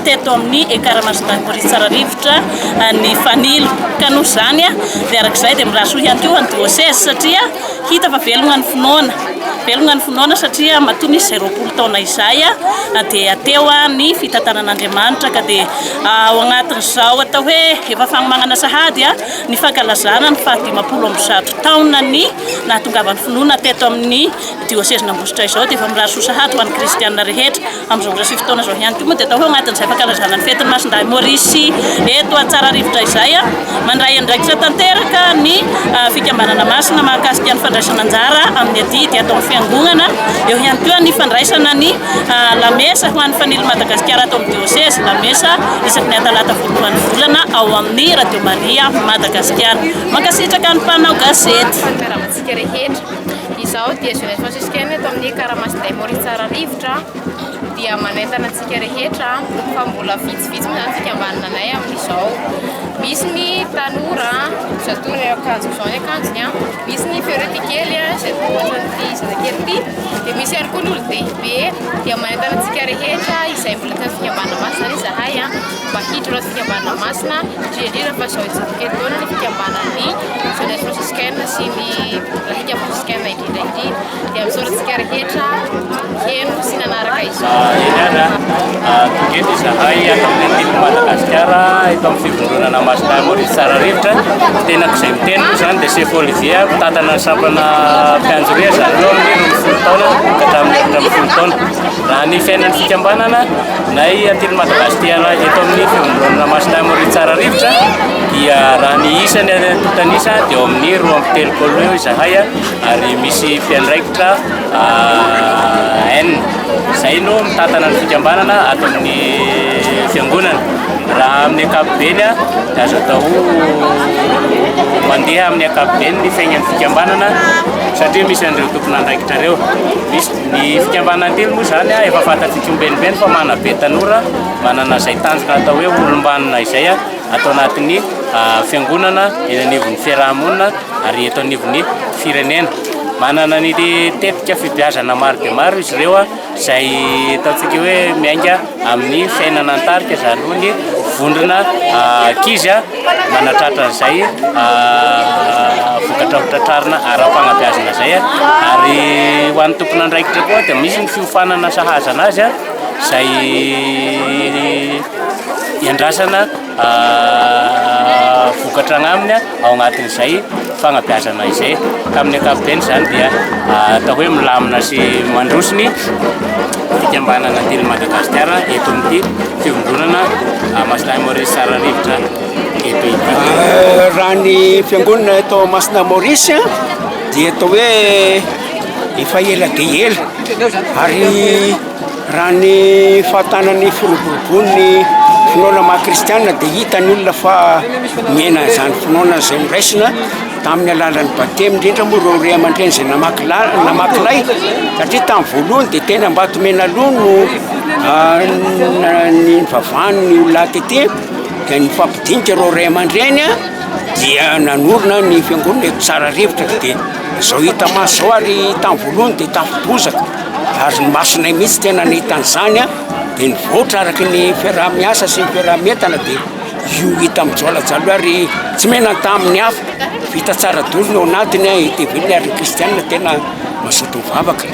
teto amin'ny Ekar Masindahy Maurice Tsararivotra ny Fanilo. Ka noho izany dia araka izay dia mirary soa ihany koa ho an'ny diosezy satria hita fa velogna ny finoana. Velogna ny finoana satria matoa nisy izay 20 taona izay dia teo ny fitantanan'Andriamanitra ka dia Ao anatin'izao atao hoe efa fanomanana sahady ny fankalazana ny faha-150 taonan'ny nahatongavan'ny finoana teto amin'ny diosezin'Ambositra izao dia efa mirary soa sahady ho an'ny kristiana rehetra. Amin'izao ora sy fotoana izao ihany koa moa dia atao hoe ao anatin'izay fankalazana ny fetin'ny Masindahy Maurice eto Antsararivotra izay, mandray andraikitra tanteraka ny fikambanana masina mahakasika ny fandraisana anjara amin'ny adidy ato amin'ny fiangonana, eo ihany koa ny fandraisana ny Lamesa ho an'ny Fanilo Madagasikara ato amin'ny Diosezy, Lamesa isaky ny Atalata voalohan'ny volana ao amin'ny Radio Maria Madagasikara. Mankasitraka ny mpanao gazety. Miarahaba antsika rehetra. Izaho dia Jeunesse Franciscaine eto amin'ny Karamasinday Maurice Tsararivotra dia manentana antsika rehetra fa mbola vitsivitsy moa izany fikambanana anay amin'izao. Misy ny tanora izay toy ny akanjoko izao ny akanjony, misy ny fiorety kely izay toa ohatran'ity zazakely ity. Dia misy ihany koa ny olon-dehibe dia manentana antsika rehetra izay mbola tsy anaty fikambanana masina izany izahay mba hiditra ao anaty fikambanana masina, indrindra indrindra fa izao hitsimoka etoana ny fikambanan'ny Jeunesse Franciscaine sy ny Lahika Franciscaine indrindra indrindra. Dia misaotra antsika rehetra niheno sy nanaraka izao. Eny ary a, tonga eto izahay ato amin'ny Antilin'i Madagasikara, eto amin'ny fivondronana Masindahy Maurice Tsararivotra. Tenako izay miteny moa izany dia Sefo Olivier, mpitantana ny sampana mpianjoria izany eo amin'ny 12 taona ka hatramin'ny 14 taona. Raha ny fiainan'ny fikambanana nay Antilin'i Madagasikara eto amin'ny fivondronana Masindahy Maurice Tsararivotra dia raha ny isany antontan'isa dia eo amin'ny 32 eo izahay ary misy mpiandraikitra enina. Izay no mitantana ny fikambanana ato amin'ny fiangonana. Raha amin'ny ankapobeny dia azo atao mandeha amin'ny ankapobeny ny fiainan'ny fikambanana satria misy an'ireo tompon'andraikitra ireo. Misy ny fikambanana telo moa izany efa fantatsika ombienimbeny fa manabe tanora manana izay tanjona atao hoe olom-banona izay ato anatin'ny fiangonana, eny anivon'ny fiaraha-monina ary eto anivon'ny firenena. Manana ny tetika fibeazana maro dia maro izy ireo izay ataontsika hoe miainga amin'ny fiainana an-tarika, izany hoe ny vondrona ankizy manatratra an'izay vokatra hotratrarina ara-panabeazana izay. Ary ho an'ny tompon'andraikitra koa dia misy ny fiofanana sahaza anazy izay iandrasana vokatra agnaminy ao anatin'izay fagnabeazana izay. Ka amin'ny ankapobeny izany dia atao hoe milamina sy mandroso ny fikambanana Tily Madagasikara eto amin'ity fivondronana Masindahy Maurice Tsararivotra eto ity. Raha ny fiangonana eto Masina Maurice dia atao hoe efa ela dia ela ary raha ny fahatana ny firoborobon'ny finoana maha kristiana dia hita ny olona fa miaina izany finoana izay noraisina tamin'ny alalan'ny batemy indrindra moa ireo ray aman-dreny izay namaky la- namaky lay satria tamin'ny voalohany dia teny Ambatomenaloha no nivavahan'ny olona ATT dia nifampidinika ireo ray aman-dreny dia nanorina ny fiangonana eto Tsararivotra dia izao hita maso izao ary tamin'ny voalohany dia tafo bozaka ary ny masonay mihitsy tena nahita an'izany dia nivoatra araka ny fiaraha-miasa sy ny fiaraha-mientana dia Io hita mijoalajoala io ary tsy menatra amin'ny hafa, vita tsara daholo ny ao anatiny, hita ivelany ary ny kristianina tena mazoto mivavaka.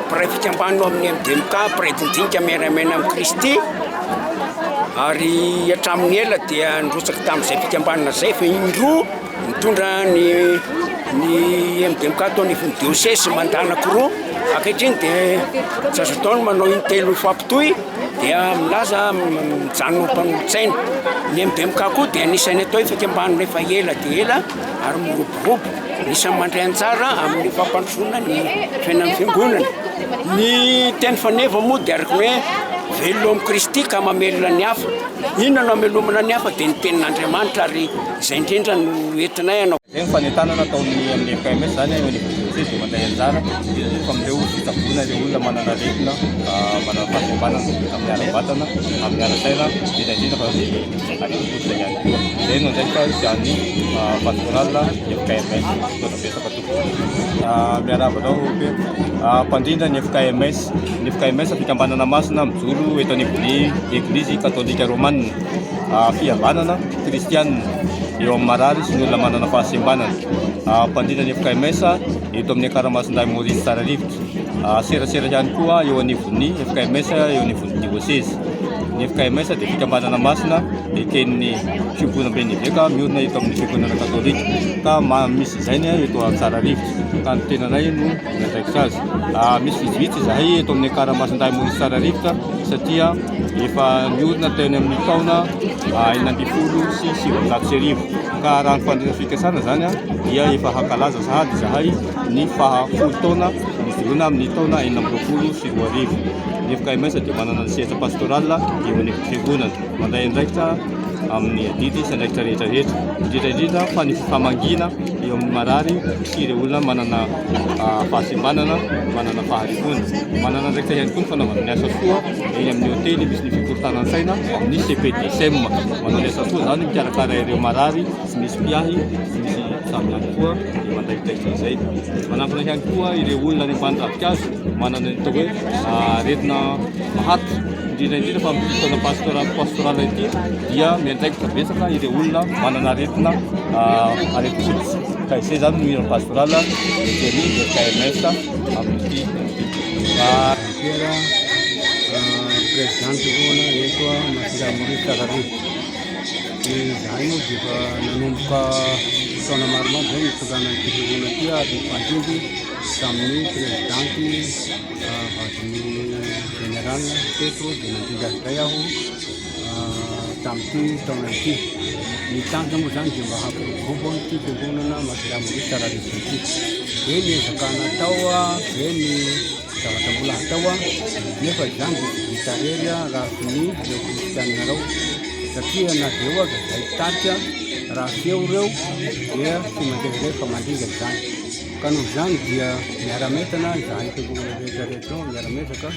Mpiray fikambanana ao amin'ny MDMK, mpiray dindinika miara-miaina amin'i Kristy ary hatramin'ny ela dia nirotsaka tamin'izay fikambanana izay fa indroa Nitondra ny ny MDMK tao anivon'ny diosesy mandat anankiroa, ankehitriny dia tsy azo atao ny manao intelo mifampitohy dia milaza mijanona ho mpanolotsaina. Ny MDMK koa dia anisan'ny atao hoe fikambanana efa ela dia ela ary miroborobo, anisan'ny mandray anjara amin'ny fampandrosoana ny fiainan'ny fiangonana. Ny teny faneva moa dia araka ny hoe velona ao amin'i Kristy ka mamelona ny hafa. Inona no hamelomana ny hafa dia ny tenin'Andriamanitra ary Izay indrindra no entinay hanao. Izay ny fanentanana ataon'ny amin'ny FKMS izany eo anivon'ny diocese dia mandray anjara indrindra indrindra fa amin'ireo fitsaboana ireo olona manana aretina manana fahasembanana amin'ny ara-batana, amin'ny ara-tsaina, indrindra indrindra fa ny aretim-pototra ihany koa. Izay no andraikitra isian'ny pastoral FKMS. Misaotra betsaka tompoko. Miarahaba anao Père. Mpandrindra ny FKMS. Ny FKMS fikambanana masina mijoro eto anivon'ny Eglizy katolika romana. Fihavanana kristianina eo amin'ny marary sy ny olona manana fahasembanana. Mpandrindra ny FKMS eto amin'ny Ankaramasindahy Maurice Tsararivotra. Serasera ihany koa eo anivon'ny FKMS eo anivon'ny diosezy. Ny FKMS dia fikambanana masina eken'ny fiombonamben'ny eveka miorina eto amin'ny fiangonana katolika ka misy izay ny eto Tsararivotra ka ny tenanay no miandraikitra azy. Misy vitsivitsy izahay eto amin'ny Ankaramasindahy Maurice Tsararivotra satria efa niorina teny amin'ny taona 1916 ka raha ny fandrindra fikasana izany dia efa hankalaza sahady izahay ny faha folo taona nijoroana amin'ny taona 2026. Ny FKMS dia manana ny sehatra pastoral eo anivon'ny fiangonana, mandray andraikitra amin'ny adidy sy andraikitra rehetra rehetra, indrindra indrindra fa ny fifamangiana eo amin'ny marary sy ireo olona manana fahasembanana, manana faharifoana. Manana andraikitra ihany koa ny fanaovana ny asa soa eny amin'ny hotely misy ny fikorontanan-tsaina ny CPDSM. Manao ny asa soa izany mikarakara ireo marary tsy misy mpiahy, tsy misy mpitsabo ihany koa dia mandraikitra izay. Manampina ihany koa ireo olona any ambany ravinkazo manana ny atao hoe aretina maharitra. Indrindra indrindra fa amin'ity taona pastoral pastoral ity dia miandraikitra betsaka ireo olona manana aretina aretin-koditra. Ka izay izany no hira pastoral eken'ny FKMS amin'ity Pierre, président fiangonana eto Masina Maurice Tsararivo. Izahay moa dia efa nanomboka taona maromaro izay nitondrana an'ity fiangonana ity ary nifandimby tamin'ny présidente vadin'ny général teto dia nandimby azy indray aho tamin'ity taona ity. Ny tanjona moa izany dia mba hampiroborobo an'ity fiangonana Masina Maurice Tsararivo ity. Be ny ezaka natao, be ny zavatra mbola hatao nefa izany dia tsy vita irery raha tsy ny ireo kristianina ireo satria na dia eo aza izay mpitarika raha tsy eo ireo dia tsy mandeha irery fa mandringa izany ka noho izany dia miara-mientana izahay fiangonana rehetra rehetra ao miara-miezaka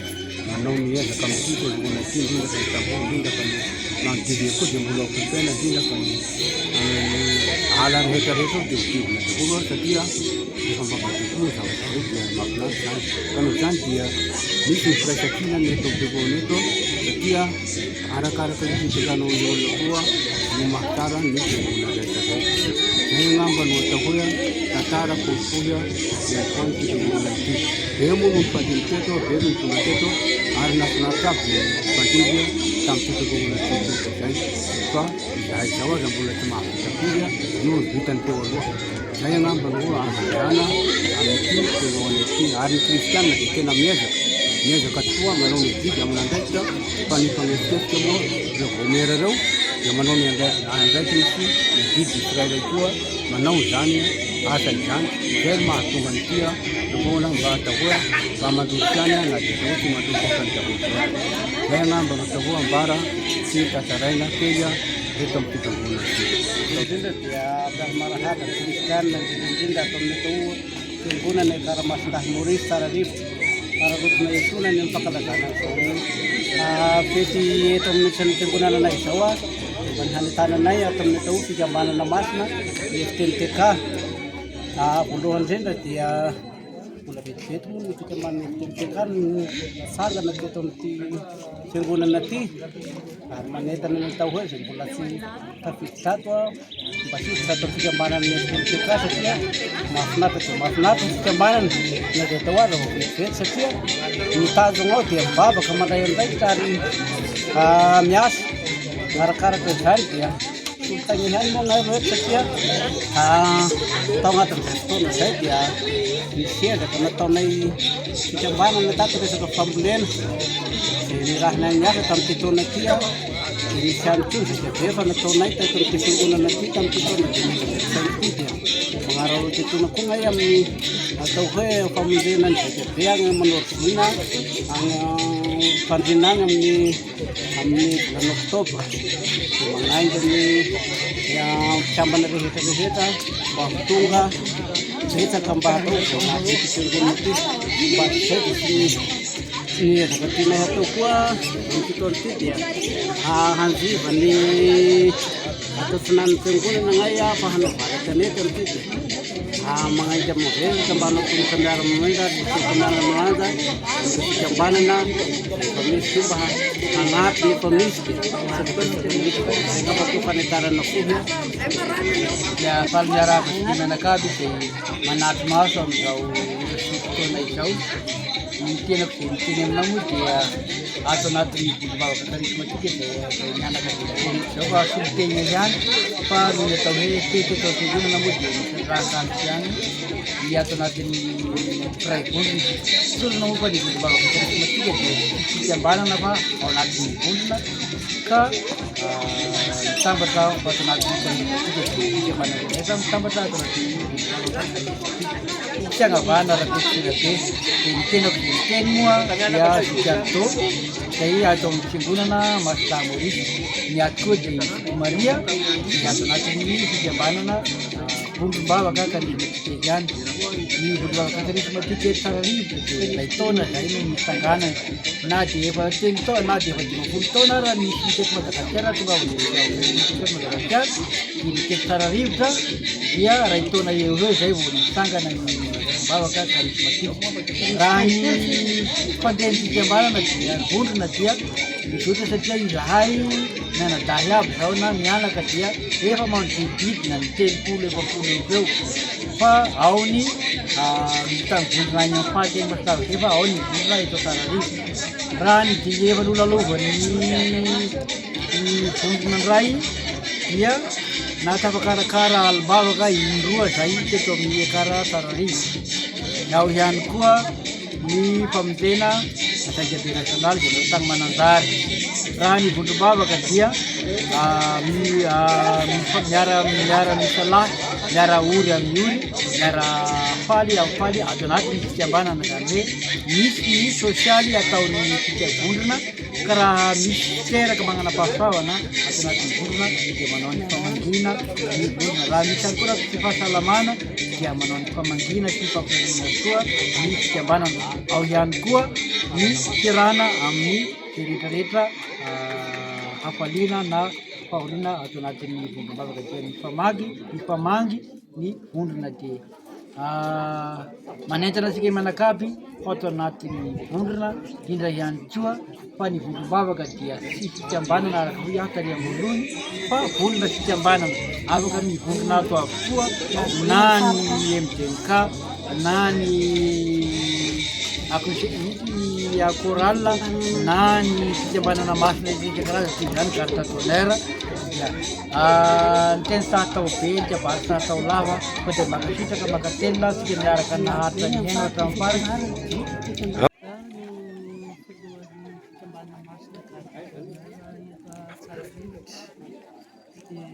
manao ny ezaka amin'ity fiangonana ity indrindra fa ny tamboho indrindra fa ny manodidina koa dia mbola occupena indrindra fa ny ala rehetra rehetra ao dia hodidina daholo satria efa mba madio. Misy moa zavatra izay dia mahafinaritra izany. Ka noho izany dia misy ny firaisankina ny eto amin'ny fiangonana eto satria arakaraka ny fitondranao ny olona koa no mahatsara ny fiangonana rehetra izay. Izay angamba no atao hoe tantara fohifohy ny ataon'ity fiangonana ity. Be moa no nifandimby teto, be no nitondra teto ary nahafinaritra aby ny nifandimby tamin'ity fiangonana ity teto izay. Fa izahay izao aza mbola tsy mahavita firy noho ny vitan'ny teo aloha. Izay angamba no hazavana amin'ity fiangonana ity. Ary ny kristiana dia tena miezaka, miezaka tokoa manao ny adidy amin'andraikitra fa ny mpangetsiketsika moa ireo vaomiera ireo dia manao ny andraikiny sy ny adidy tsirairay koa manao izany asa izany. Izay no mahatonga an'ity fiangonana mba atao hoe mba mandroso ihany na dia atao hoe tsy mandroso ohatran'ny daholo izao. Izay angamba no atao hoe ambara sy tantaraina kely eto amin'ity fiangonana ity. Indrindra dia mpiara-miarahaba ny kristianina, indrindra indrindra ato amin'ny atao fiangonana Ekara Masindahy Maurice Tsararivotra. Araraotina etoana ny amin'ny fankalazana an'izao fety eto amin'ny isan'ny fiangonana anay izao dia mba ny hanentananay ato amin'ny atao fikambanana masina ny FTMTK. Voalohany indrindra dia mbola vetivety moa ny fikambanana FTMTK no natsangana teto amin'ity fiangonana ity ary manentana ny atao hoe izay mbola tsy tafiditra ato mba hiditra ato amin'ny fikambanan'ny FTMTK satria mahafinaritra dia mahafinaritra ny fikambanana na dia atao aza vao vetivety satria ny tanjona ao dia mivavaka mandray andraikitra ary miasa arakaraka izany dia solontaina ihany moa na rehetra satria tao anatin'izay fotoana izay dia nisy ezaka nataonay fikambanana tato resaka fambolena izay nirahinay niasa tamin'ity taona ity aho dia nisy ihany koa ny zaikabe efa nataonay teto amin'ity fiangonana ity tamin'ity taona 2025 ity dia magnararaotra etoana koa ngay amin'ny atao hoe famonjena ny zaikabe agny Manorivina agny Fandriana agny amin'ny Amin'ny volana oktobra dia manainga ny mpikambana rehetra rehetra mba ho tonga betsaka mba hatao izao maha-ity fiangonana ity. Mba izay dia tsy ny ezaka tianay hatao koa amin'ity taona ity dia hanjiva ny Ato atsinanan'ny fiangonana agnay aho fa hanao vary an-tanety amin'ity dia magnainga mavenatra mba hanao tongotra miara-mamindra ary tongotra miara-milanja amin'ireo fikambanana efa misy koa mba hanampy ny efa misy dia satria misy izay angamba koa fanentanana fohy. Dia faly miarahaba antsika mianakavy izay manatri-maso amin'izao ora sy fotoana izao. Ny tenako izay miteny aminao moa dia ato anatin'ny vondrom-bavaka karismatika izay izay mianaka izay miteny eto izao fa solontena ihany fa noho ny atao hoe fety eto am-piangonana moa dia misy raha ihany ny ato anatin'ny mpiray vondrona. Tsorina moa fa ny vondrom-bavaka karismatika dia tsy fikambanana fa ao anatin'ny vondrona ka mitambatra ato anatin'ny karismatika dia fikambanana rehetra mitambatra ato anatin'ny vondrom-bavaka karismatika. Tsy anavahana Rakototsirabe dia ny tenako dia miteny moa dia zoky Aldo izay ato amin'ny fiangonana Masindahy Maurice. Ny ato koa dia i Zoky Maria izay ato anatin'ny fikambanana vondrom-bavaka karismatika ihany. Ny vondrom-bavaka karismatika eto Tsararivo dia iray taona izay no nitsanganany. Na dia efa telo taona na dia efa 50 taona ara nisy ny teto Madagasikara tonga ao teto Madagasikara dia ny teto Tsararivotra dia iray taona eo ho eo izay vao nitsangana ny vavaka karismatika. Raha ny fandehan'ny fikambanana dia vondrona dia mizotra satria izahay mianadahy aby izao na mianaka dia efa manodidididina ny 30 40 eo ho eo fa ao ny mitangorona any amin'ny faritra eny Masolavitra fa ao ny vondrona eto Antananarivo. Raha ny dinga efa nolalovan'ny vondrona indray dia nahatafakarakara alim-bavaka indroa izay teto amin'ny Ekar Antananarivo. Ao ihany koa ny famonjena Zaikabe nasionaly izay natao tany Mananjary. Raha ny vondrom-bavaka dia miara miara misalahy, miara ory amin'ny ory, miara faly amin'ny faly ato anatin'ny fikambanana izany hoe misy ny sosialy ataon'ny fikavondrona ka raha misy teraka manana-pahasoavana ato anatin'ny vondrona dia manao ny famangiana ny vondrona. Raha misy ihany koa raha tsy fahasalamana dia manao ny famangiana sy fampirariana soa ny fikambanana. Ao ihany koa ny fiarahana amin'ny izay rehetrarehetra hafaliana na fahoriana ato anatin'ny vondrom-bavaka dia mifamangy, mifamangy ny vondrona dia. Manentana antsika mianakavy ho ato anatin'ny vondrona, indrindra ihany koa fa ny vondrom-bavaka dia tsy fikambanana araka hoy aho tary am-boalohany fa vondrona fikambanana. Afaka mivondrona ato avokoa na ny MDMK na ny ny chorale na ny fikambanana masina isan-karazany toy izany garde d'honneur dia Ny teny sahy atao be, ny kabary sahy atao lava, fa dia mankasitraka, mankatelina antsika niaraka naharitra nihaino hatramin'ny farany. Izaho no filohan'ny fikambanana Masina Garde eto Tsararivotra. Dia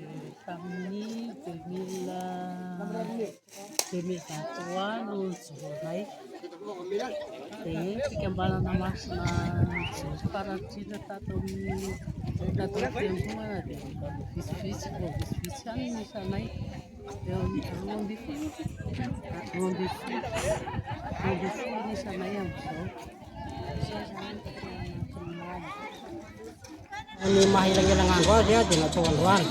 tamin'ny 2023 no nijoroanay. Dia fikambanana masina nijoro farany indrindra tato amin'ny tato amin'ny fiangonana dia vitsivitsy vao vitsivitsy ihany ny isanay. Eo amin'ny 12, 12, 12 ny isanay amin'izao. Izay izany no tena antony. Ny maha elagnelagn'andro azy dia natao androany.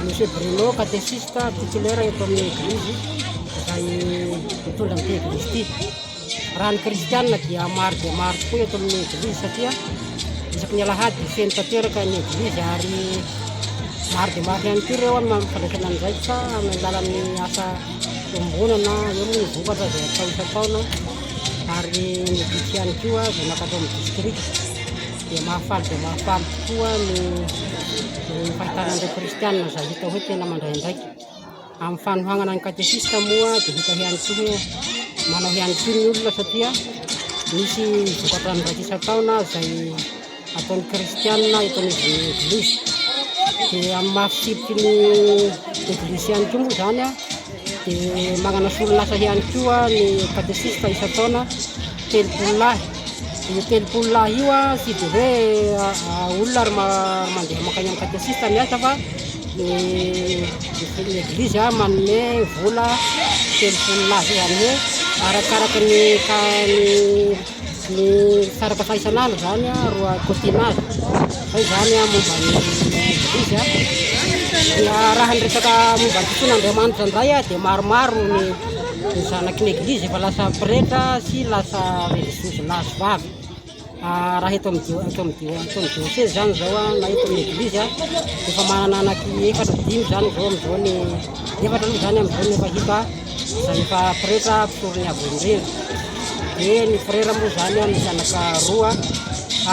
Monsieur Bruno, katesista titulaire eto amin'ny eglizy izay mitondra an'ity eglizy ity. Raha ny kristianina dia maro dia maro tokoa eto amin'ny eglizy satria isaky ny alahady dia feno tanteraka ny eglizy ary maro dia maro ihany koa ireo amin'ny fandraisana andraikitra amin'ny alalan'ny asa iombonana, eo moa ny vokatra izay atao isan-taona ary ny vitsy ihany koa izay mankatò amin'ny distrika. Dia mahafaly dia mahafaly tokoa ny ny fahitana an'ireo kristianina izay hita hoe tena mandray andraikitra. Amin'ny fanohanana ny katesista moa dia hita ihany koa hoe manao ihany koa ny olona satria misy vokatra andraikitra isan-taona izay ataon'ny kristianina eto anivon'ny eglizy. Dia amin'ny maha fitsipiky ny eglizy ihany koa moa izany dia manana solon'asa ihany koa ny katesista isan-taona 30 lahy. Io 30 lahy io tsy dia hoe olona ary mandeha mankany amin'ny katesista miasa fa ny eglizy manome vola 30 lahy izany hoe arakaraka ny ny saraka isan'andro izany ro cotina azy. Zay izany momba ny eglizy. Dia raha ny resaka momba ny finoan'Andriamanitra indray dia maromaro ny ny zanaky ny eglizy efa lasa pretra sy lasa relijiozy lahy sy vavy. Raha eto amin'ny dio- eto amin'ny dio- eto amin'ny diosezy izany izao na eto amin'ny eglizy efa manana anaky efatra dimy izany izao amin'izao ny efatra aloha izany amin'izao no efa hita izay efa pretra mpisoron'ny Avo Indrindra. Dia ny frera moa izany misy anaka roa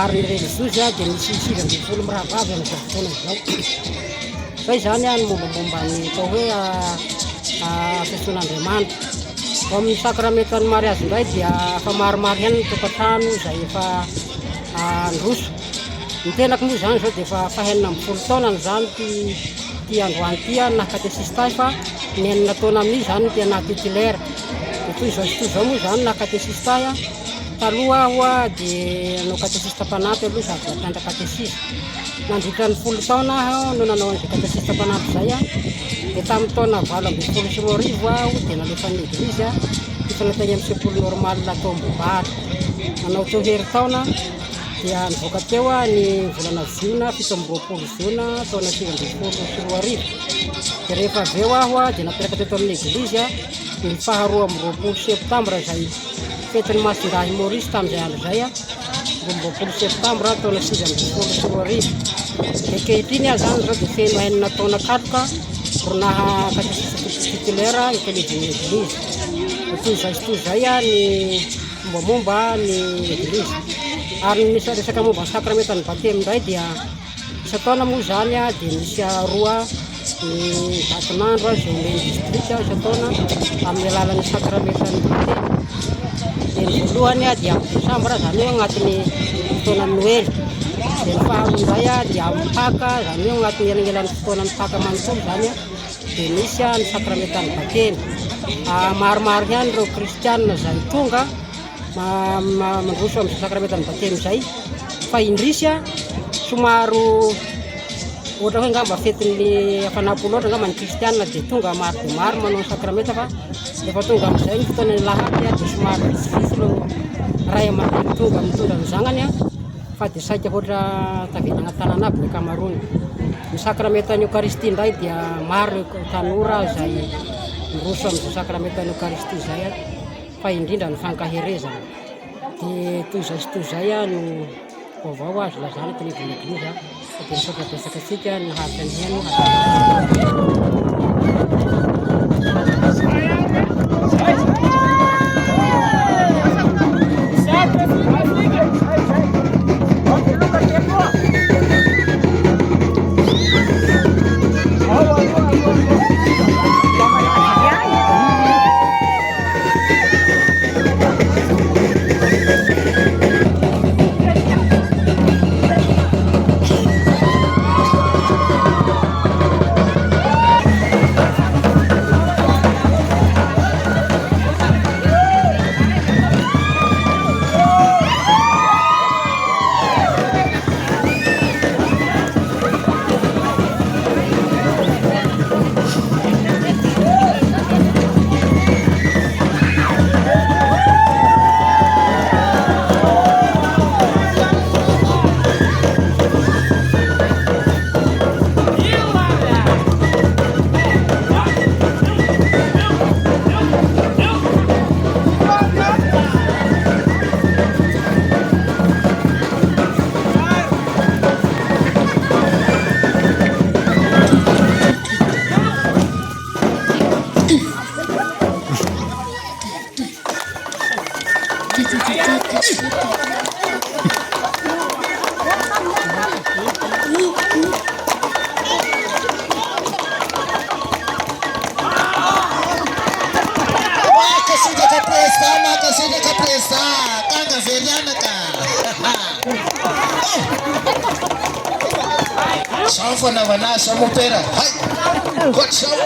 ary ny relijiozy dia misy 19 mirahavavy amin'izao fotoana izao. Zay izany ny mombamomba ny atao hoe fiantsoan'Andriamanitra. Ao amin'ny sakramentan'ny mariazy indray dia efa maromaro ihany ny tokantrano izay efa handroso. Ny tenako moa izany izao dia efa faha-16 taonany izany ity ity androany ity naha katesista ahy fa ny enina taona amin'io izany no tena naha titulaire. Dia toy izao sy toy izao moa izany naha katesista ahy. Taloha aho dia nanao katesista mpanampy aloha sady nampianatra katesizy. Nandritra ny folo taona aho no nanao an'izay katesista mpanampy izay, dia tamin'ny taona 2018 aho dia nalefan'ny eglizy hifana tany amin'ny sekoly normal tao Ambohibary. Nanao teo herintaona dia nivoaka teo aho ny volana jiona 27 jona taona 2019. Dia rehefa avy eo aho dia napetraka teto amin'ny eglizy ny faha 22 septambra izay Fetin'ny Masindahy Maurice tamin'izay andro izay, 22 septambra taona 2019. Dia ankehitriny aho izany izao dia feno enina taona katroka ro naha katesista titulaire eto anivon'ny Eglizy. Dia toy izay sy toy izay ny mombamomba ny Eglizy. Ary ny resaka momba ny sakramentan'ny batemy indray dia Isan-taona moa izany dia misy roa ny datin'andro izay omen'ny distrika isan-taona amin'ny alalan'ny sakramentan'ny batemy. Dia ny voalohany dia amin'ny desambra izany hoe agnatin'ny fotoanan'ny noely. Dia ny faharoa indray dia amin'ny paka izany hoe agnatin'ny elanelan'ny fotoanan'ny paka manontolo izany dia misy ny sakramentan'ny batemy. Maromaro ihany ireo kristianina izay tonga mandroso amin'izay sakramentan'ny batemy izay fa indrisy a somary ohatra hoe angamba fetin'ny hafanam-po loatra angamba ny kristianina dia tonga maro dia maro manao ny sakramenta fa rehefa tonga amin'izay ny fotoanan'ny alahady dia somary vitsivitsy ireo ray aman-dreny tonga mitondra ny zanany fa dia saika ohatra tavela anaty tanàna aby ny ankamaroany. Ny sakramentan'ny Eokaristia indray dia maro ireo tanora izay. miroso amin'izao sakramentan'ny Eokaristia izay fa indrindra ny fankaherezana. Dia toy izay sy toy izay no vaovao azo lazana eto anivon'ny Eglizy. Fa dia misaotra betsaka antsika naharitra nihaino hatramin'izao. Mankasitraka président, mankasitraka président, kanga very anaka. Zao fanaovana azy zao mon père. Hay, ohatr'izao.